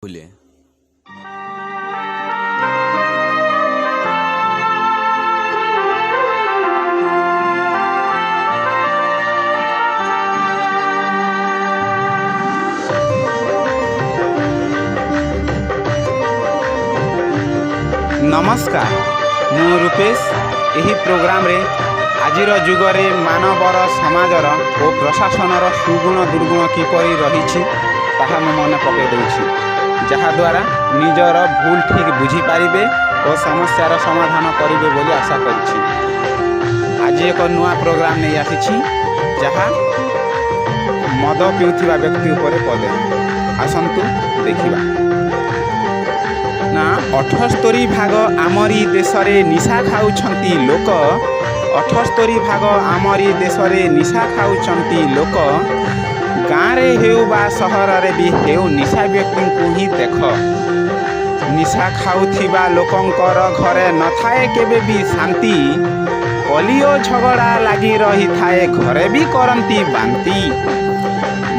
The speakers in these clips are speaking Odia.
ଭୁଲେ। ନମସ୍କାର, ମୁଁ ରୂପେଶ। ଏହି ପ୍ରୋଗ୍ରାମରେ ଆଜିର ଯୁଗରେ ମାନବର, ସମାଜର ଓ ପ୍ରଶାସନର ସୁଗୁଣ ଦୁର୍ଗୁଣ କିପରି ରହିଛି, ତାହା ମୁଁ ମନେ ପକାଇ ଦେଉଛି, ଯାହାଦ୍ୱାରା ନିଜର ଭୁଲ ଠିକ୍ ବୁଝିପାରିବେ ଓ ସମସ୍ୟାର ସମାଧାନ କରିବେ ବୋଲି ଆଶା କରୁଛି। ଆଜି ଏକ ନୂଆ ପ୍ରୋଗ୍ରାମ ନେଇ ଆସିଛି, ଯାହା ମଦ ପିଉଥିବା ବ୍ୟକ୍ତି ଉପରେ ପଦେ। ଆସନ୍ତୁ ଦେଖିବା ନା। 78 ଭାଗ ଆମରି ଦେଶରେ ନିଶା ଖାଉଛନ୍ତି ଲୋକ। 78 ଭାଗ ଆମରି ଦେଶରେ ନିଶା ଖାଉଛନ୍ତି ଲୋକ। ଗାଁରେ ହେଉ ବା ସହରରେ ବି ହେଉ, ନିଶା ବ୍ୟକ୍ତିଙ୍କୁ ହିଁ ଦେଖ। ନିଶା ଖାଉଥିବା ଲୋକଙ୍କର ଘରେ ନଥାଏ କେବେ ବି ଶାନ୍ତି। କଲି ଓ ଝଗଡ଼ା ଲାଗି ରହିଥାଏ, ଘରେ ବି କରନ୍ତି ବାନ୍ତି।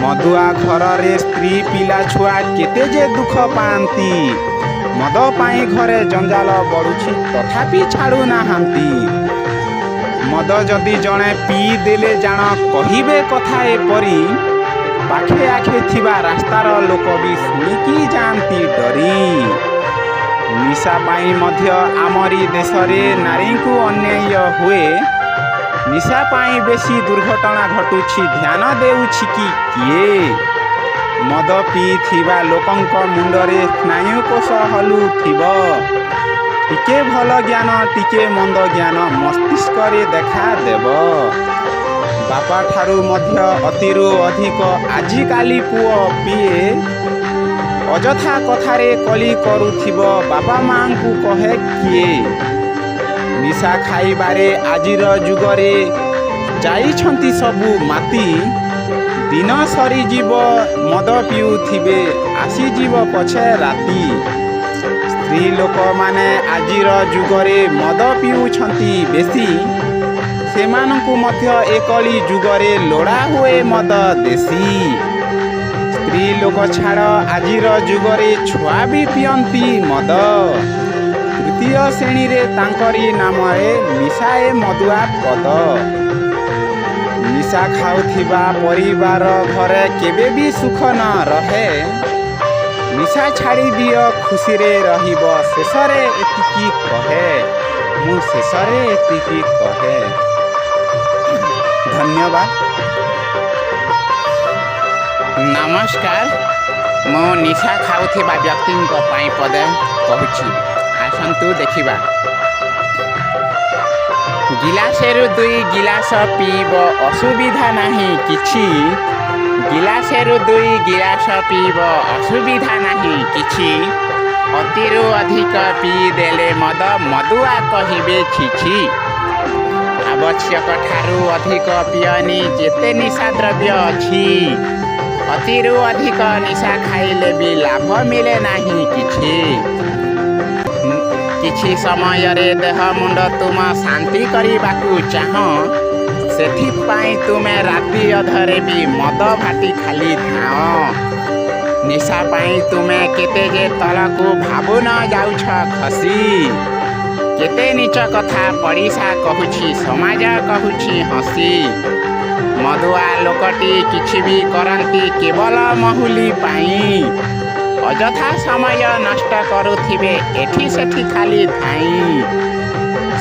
ମଦୁଆ ଘରରେ ସ୍ତ୍ରୀ, ପିଲା ଛୁଆ କେତେ ଯେ ଦୁଃଖ ପାଆନ୍ତି। ମଦ ପାଇଁ ଘରେ ଜଞ୍ଜାଳ ବଢ଼ୁଛି, ତଥାପି ଛାଡ଼ୁନାହାନ୍ତି। ମଦ ଯଦି ଜଣେ ପିଇ ଦେଲେ ଜାଣ, କହିବେ କଥା ଏପରି, ପାଖେ ଆଖେ ଥିବା ରାସ୍ତାର ଲୋକ ବି ଶୁଣିକି ଯାଆନ୍ତି ଡରି। ନିଶା ପାଇଁ ମଧ୍ୟ ଆମରି ଦେଶରେ ନାରୀଙ୍କୁ ଅନ୍ୟାୟ ହୁଏ। ନିଶା ପାଇଁ ବେଶୀ ଦୁର୍ଘଟଣା ଘଟୁଛି, ଧ୍ୟାନ ଦେଉଛି କି କିଏ? ମଦ ପିଇଥିବା ଲୋକଙ୍କ ମୁଣ୍ଡରେ ସ୍ନାୟୁକୋଷ ହଲୁଥିବ। ଟିକେ ଭଲ ଜ୍ଞାନ, ଟିକେ ମନ୍ଦ ଜ୍ଞାନ ମସ୍ତିଷ୍କରେ ଦେଖା ଦେବ। ବାପା ଠାରୁ ମଧ୍ୟ ଅତିରୁ ଅଧିକ ଆଜିକାଲି ପୁଅ ପିଏ। ଅଯଥା କଥାରେ କଳି କରୁଥିବ, ବାପା ମାଙ୍କୁ କହେ କିଏ? ନିଶା ଖାଇବାରେ ଆଜିର ଯୁଗରେ ଯାଇଛନ୍ତି ସବୁ ମାତି। ଦିନ ସରିଯିବ ମଦ ପିଉଥିବେ, ଆସିଯିବ ପଛେ ରାତି। ସ୍ତ୍ରୀ ଲୋକମାନେ ଆଜିର ଯୁଗରେ ମଦ ପିଉଛନ୍ତି ବେଶୀ। ସେମାନଙ୍କୁ ମଧ୍ୟ ଏ କଳି ଯୁଗରେ ଲୋଡ଼ା ହୁଏ ମଦ ଦେଶୀ। ସ୍ତ୍ରୀ ଲୋକ ଛାଡ଼, ଆଜିର ଯୁଗରେ ଛୁଆ ବି ପିଅନ୍ତି ମଦ। ତୃତୀୟ ଶ୍ରେଣୀରେ ତାଙ୍କରି ନାମରେ ମିଶାଏ ମଦୁଆ ପଦ। ନିଶା ଖାଉଥିବା ପରିବାର ଘରେ କେବେ ବି ସୁଖ ନ ରହେ। ନିଶା ଛାଡ଼ିଦିଅ, ଖୁସିରେ ରହିବ, ଶେଷରେ ଏତିକି କହେ। ମୁଁ ଶେଷରେ ଏତିକି କହେ। ଧନ୍ୟବାଦ। ନମସ୍କାର, ମୁଁ ନିଶା ଖାଉଥିବା ବ୍ୟକ୍ତିଙ୍କ ପାଇଁ ପଦେ କହୁଛି। ଆସନ୍ତୁ ଦେଖିବା। ଗିଲାସେରୁ ଦୁଇ ଗିଲାସ ପିଇବ, ଅସୁବିଧା ନାହିଁ କିଛି। ଗିଲାସେରୁ ଦୁଇ ଗିଲାସ ପିଇବ, ଅସୁବିଧା ନାହିଁ କିଛି। ଅତିରୁ ଅଧିକ ପିଇଦେଲେ ମଦ, ମଦୁଆ କହିବେ ଛି। ଆବଶ୍ୟକ ଠାରୁ ଅଧିକ ପିଅନି, ଯେତେ ନିଶା ଦ୍ରବ୍ୟ ଅଛି। ଅତିରୁ ଅଧିକ ନିଶା ଖାଇଲେ ବି ଲାଭ ମିଳେ ନାହିଁ କିଛି। କିଛି ସମୟରେ ଦେହ ମୁଣ୍ଡ ତୁମ ଶାନ୍ତି କରିବାକୁ ଚାହଁ, ସେଥିପାଇଁ ତୁମେ ରାତି ଅଧରେ ବି ମଦ ଭାଟି ଖାଲି ଧାଅ। ନିଶା ପାଇଁ ତୁମେ କେତେ ଯେ ତଳକୁ ଭାବୁନ ଯାଉଛ ଖସି। କେତେ ନିଚ କଥା ପଡ଼ିଶା କହୁଛି, ସମାଜ କହୁଛି ହସି। ମଦୁଆ ଲୋକଟି କିଛି ବି କରନ୍ତି କେବଳ ମହୁଲି ପାଇଁ। ଅଯଥା ସମୟ ନଷ୍ଟ କରୁଥିବେ ଏଠି ସେଠି ଖାଲି ଧାଇଁ।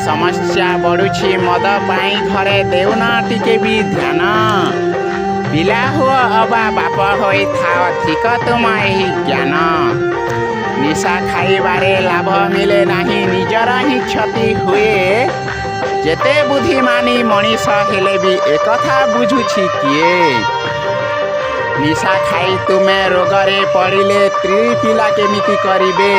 ସମସ୍ୟା ବଢ଼ୁଛି ମଦ ପାଇଁ ଘରେ, ଦେଉନ ଟିକେ ବି ଧ୍ୟାନ। ପିଲା ହୁଅ ଅବା ବାପ ହୋଇଥାଅ, ଧିକ ତୁମ ଏହି ଜ୍ଞାନ। ନିଶା ଖାଇବାରେ ଲାଭ ମିଳେ ନାହିଁ, ନିଜର ହିଁ କ୍ଷତି ହୁଏ। ଯେତେ ବୁଦ୍ଧିମାନି ମଣିଷ ହେଲେ ବି ଏକଥା ବୁଝୁଛି କିଏ? ନିଶା ଖାଇ ତୁମେ ରୋଗରେ ପଡ଼ିଲେ ସ୍ତ୍ରୀ ପିଲା କେମିତି କରିବେ?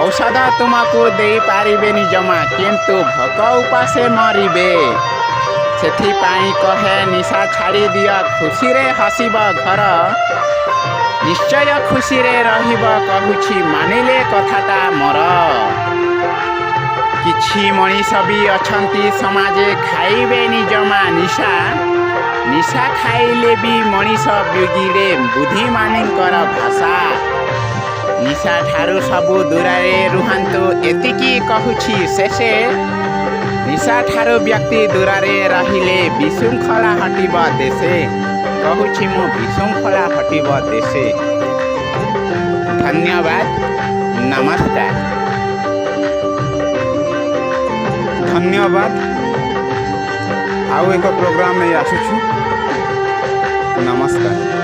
ଔଷଧ ତୁମକୁ ଦେଇପାରିବେନି ଜମା, କିନ୍ତୁ ଭୋକ ଉପାସେ ମରିବେ। ସେଥିପାଇଁ କହେ, ନିଶା ଛାଡ଼ିଦିଅ, ଖୁସିରେ ହସିବ ଘର। ନିଶ୍ଚୟ ଖୁସିରେ ରହିବ କହୁଛି, ମାନିଲେ କଥାଟା ମୋର। କିଛି ମଣିଷ ବି ଅଛନ୍ତି ସମାଜେ, ଖାଇବେନି ଜମା ନିଶା। ନିଶା ଖାଇଲେ ବି ମଣିଷ ବିଗିଡ଼େ, ବୁଦ୍ଧିମାନଙ୍କର ଭାଷା। ନିଶା ଠାରୁ ସବୁ ଦୂରରେ ରୁହନ୍ତୁ, ଏତିକି କହୁଛି ଶେଷେ। ନିଶା ଠାରୁ ବ୍ୟକ୍ତି ଦୂରରେ ରହିଲେ ବିଶୃଙ୍ଖଳା ହଟିବ ଦେଶେ। କହୁଛି ମୁଁ, ବିଶୃଙ୍ଖଳା ହଟିବ ଦେଶେ। ଧନ୍ୟବାଦ, ନମସ୍କାର। ଧନ୍ୟବାଦ। ଆଉ ଏକ ପ୍ରୋଗ୍ରାମ ନେଇ ଆସୁଛୁ। ନମସ୍କାର।